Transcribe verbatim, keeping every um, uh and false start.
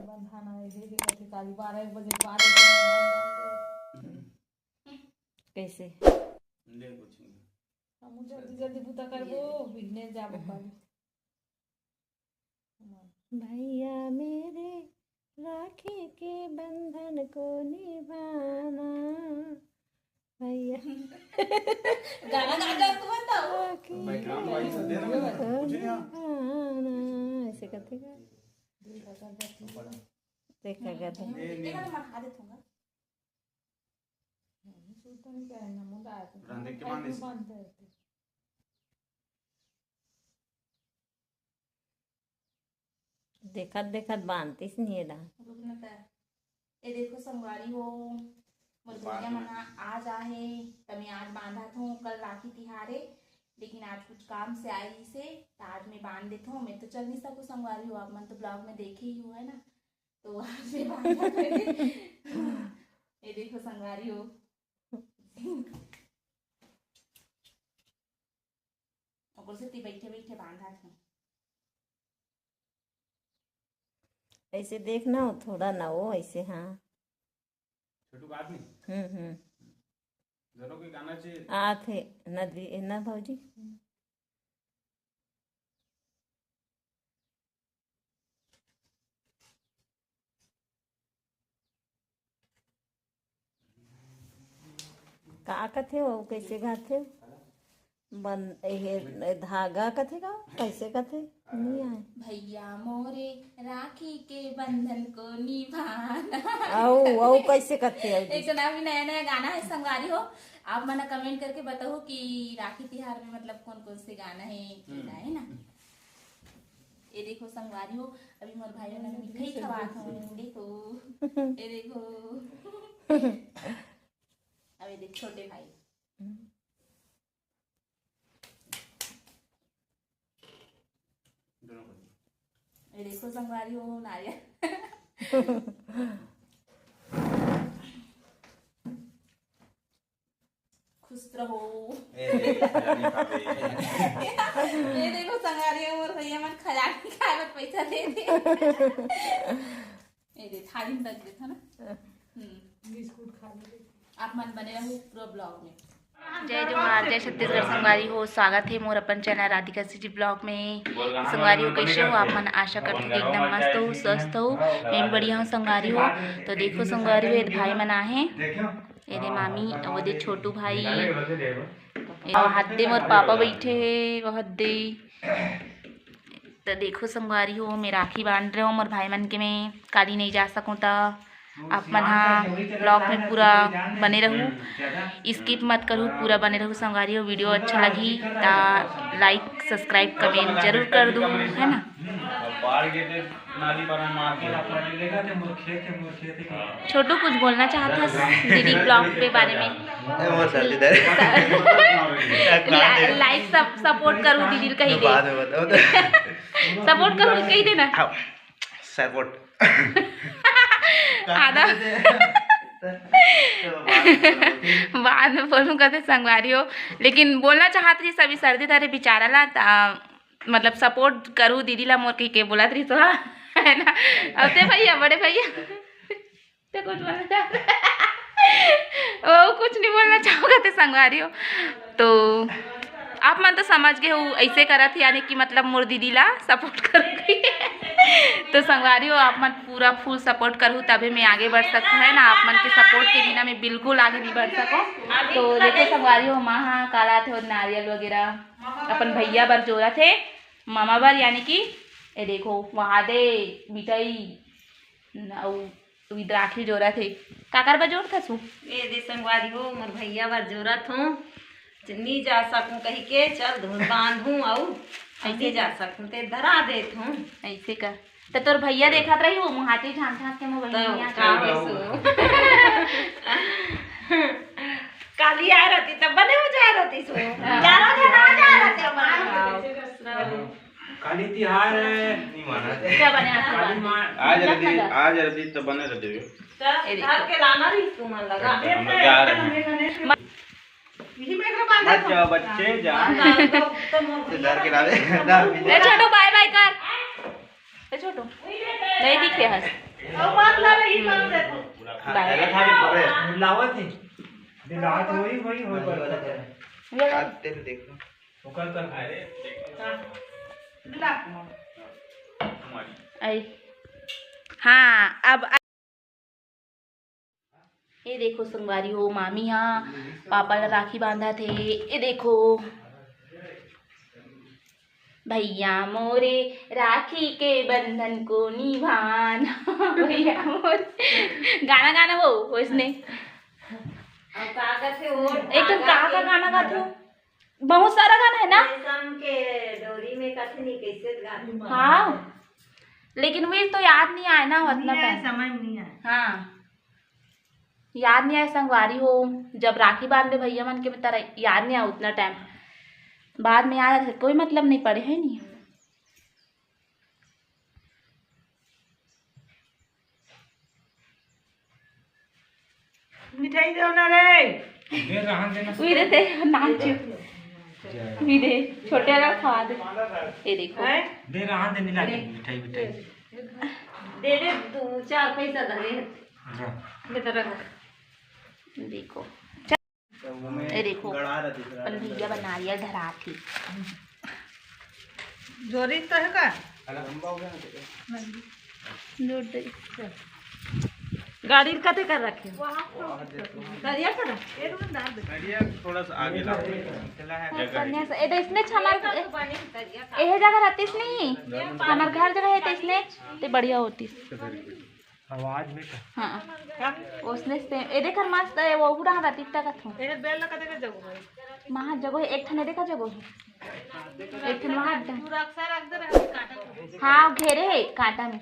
बंधाना हे, हे, हे, कथे काली बारह एक बजे के बाद होथे, नहान बांध दे। कैसे? ले कुछ नहीं। हम जल्दी, जल्दी बूता करबो, बिगने जाबो काली। भैया मेरे राखी के बंधन को निभाना। भैया। गाना गा, गा, तू बता। राखी बैकग्राउंड वॉइस दे ना, कुछ नहीं आ। निभाना। ऐसे करते का? देखा गया था। ये नहीं। देखा तो मैं खा देता हूँ। रांधे के बाद इस- देखत देखत बांधतीस नहीं एला। रुक ना ता। ए देखो संगवारी हो, मोर भैया मन आज आहे, त मैं आज बांधत हूँ, कल राखी तिहार हे, लेकिन आज कुछ काम से आई से, त आज मैं बांध देत हूँ। मैं तो चल नहीं सकूँ संगवारी हो, आप मन तो ब्लॉग में देखे ही हो, है ना? तो आज मैं बांधत हूँ। ए देखो संगवारी हो, ओकर सेती बइठे बइठे बांधत हूँ। ऐसे देखना हो, थोड़ा ना हो ऐसे, हाँ। छोटू का आदमी? हम्म, हम्म। दोनों के गाना चाहिए। आत हे, नदी, ना भौजी। का कथे हो, कैसे गाथे हो? बन-, ए, ए, धागा कथे का? कैसे कथे? नहीं आए। भैया मोरे राखी के बंधन को निभाना। औ, औ, कैसे कथे हो? एक तो ना भी नया नया गाना है संगवारी हो, आप मन कमेंट करके बताओ कि राखी तिहार में मतलब कौन कौन से गाना है, हम्म। है ना? ये देखो संगवारी हो, अभी मोर भाई मन मिठाई खवात हूँ, देखो, ये देखो। अब ये देख छोटे भाई। ये देखो संगवारी हो नारियल। खुश रहो। ए, ए, ए, ए, ए। ये देखो संगवारी हो, मोर भैया मन खजानी खाए बर पैसा दे दे। ये दे, थाली में रख देता ना। हम्म। बिस्कुट खा ले। आप मन बने रहो पूरा ब्लॉग में। जय जोहार, जय छत्तीसगढ़ संगवारी हो, स्वागत है मोर अपन चैनल राधिका सीजी ब्लॉग में। संगवारी हो, कैसे हो आप मन? आशा करती कि एकदम मस्त हो, स्वस्थ हो। मैं भी बढ़िया हूँ संगवारी हो। तो देखो संगवारी हो, ये भाई मन आहे, ये दे मामी, वो दे छोटू भाई, ये वहां दे मोर पापा बैठे है, वहां दे। तो देखो संगवारी हो, मैं राखी बांध रहे हो मोर भाई मन के, मैं काली नहीं जा सकूँ, त आप मन हा ब्लॉग में पूरा बने रहू, स्किप मत करू, पूरा बने रहू संगवारी हो। वीडियो अच्छा लगी त लाइक सब्सक्राइब कमेंट जरूर कर दू, है ना? छोटू कुछ बोलना चाहत हस दीदी ब्लॉग के बारे में? ए, वो सर इधर। ला-, लाइक सब सपोर्ट करू दीदी कही दे। बाद में बताओ तो। सपोर्ट करू कही दे ना। हाँ, सपोर्ट। आधा। तो बाद में बोलो। बाद में बोलूँ कहते संगवारी हो, लेकिन बोलना चाहत रही सभी सर्दी तारे बेचारा ला ता, मतलब सपोर्ट करू दीदी ला मोर कही के बोलत रही तो, हाँ, है ना? अब ते भैया, बड़े भैया। तो कुछ बोलना चाहत, वो कुछ नहीं बोलना चाहोगे तो संगवारी हो। तो आप मन तो समझ गए हो, ऐसे करत है, यानी कि मतलब मोर दीदी ला सपोर्ट करोगे। तो संगवारी हो, आप मन पूरा फुल सपोर्ट करू, तभी मैं आगे बढ़ सकता है ना। आप मन के सपोर्ट के बिना मैं बिल्कुल आगे नहीं बढ़ सकूँ। तो देखो संगवारी हो, माँ हाँ काला थे और नारियल वगैरह अपन भैया बर जोरा थे, मामा बर, यानी कि ये देखो वहाँ दे मिठाई न-, अउ विद्राखी जोरत हे। काकर बर जोरत हस? ए दे संगवारी हो, मोर भैया बर जोरत हूँ। नी जा सकूँ कही के, चल धुन बांधूँ अउ ऐसे ऐसे जा सकूँ, ते धरा देत हूँ। ऐसे का? त तोर भैया देखत रही, वो मुहाती झांक झांक के मोर तो बहिनिया का का होइस वो? काली आए रहती, तब बने हो जाए रहती सो। हाँ। ग्यारह बजे ना जाए रहती अपन। हाँ। काली तिहार है। नहीं माना। क्या बने आज काली तिहार? माँ आज जब रदी, ना जा। आज रदी तो बने रदी। तो ए देखो। घर के लाना रही तू मन लगा। हम लोग जा रहे हैं। यही में एकरा बांधा मत था। जाओ बच्चे, जा। बांधा, तो, तो मोर तो डर के लावे। ना, ए छोटू, बाय बाय कर। ए छोटू, नहीं दिखे हस। अउ मत ला रे, ई काम दे तू। हाँ, गलत हाथ में पकड़े। लावत हे। दिलावत होई, होई, होई, बराबर। ये ला। हाथ तेल देख लो। ओकर कर। हाँ। ला। आई। हाँ, अब ए देखो संगवारी हो, मामी हा पापा ला राखी बांधत हे। ए देखो, भैया मोरे राखी के बंधन को निभान। भैया मोरे, गाना गाना वो वैसने। अब का करथे वो? एक तो का का गाना गाथे? बहुत सारा गाना है ना? रेशम के डोरी में कथे नहीं, कैसे गाना? हाँ, लेकिन वो तो याद नहीं आए ना, मतलब नहीं आए, time। समय नहीं आए। हाँ, याद नहीं आए संगवारी हो। जब राखी बांधे भैया मन के, में तारा याद नहीं आए उतना time, बाद में याद आथे, कोई मतलब नहीं पड़े, है नहीं। मिठाई दो ना रे। दे रहन देना। उई रे ते नाच। उई दे, छोटे वाला खवा दे। ये देखो। हैं? दे रहन दे, मिला के मिठाई मिठाई। दे दे, दो चार पैसा धरे। जा। ले तो रख। देखो। ए देखो, अपन भैया बना रिया धरात ही। जोरी तो है का? लंबा हो गया ना। जोर दे। गाड़ी कते कर रखे? करिया कर। करिया थोड़ा सा आगे ला। चला है जगह है। कन्या से, ए तो इसने छमर, ए जगह रहतीस नहीं, हमर घर जगह है तो इसने, ते बढ़िया होतीस। आवाज में का? हाँ। का? ओसने से, ए देख, मस्त है, वो पूरा रहती तक थो। ए बेल लगा देगा जगह है। महा जगह है, एक ठने देखा जगह है। एक ठने वहाँ दे। पूरा अक्सर रख दे रहे, काटा को। हाँ, घेरे है कांटा में।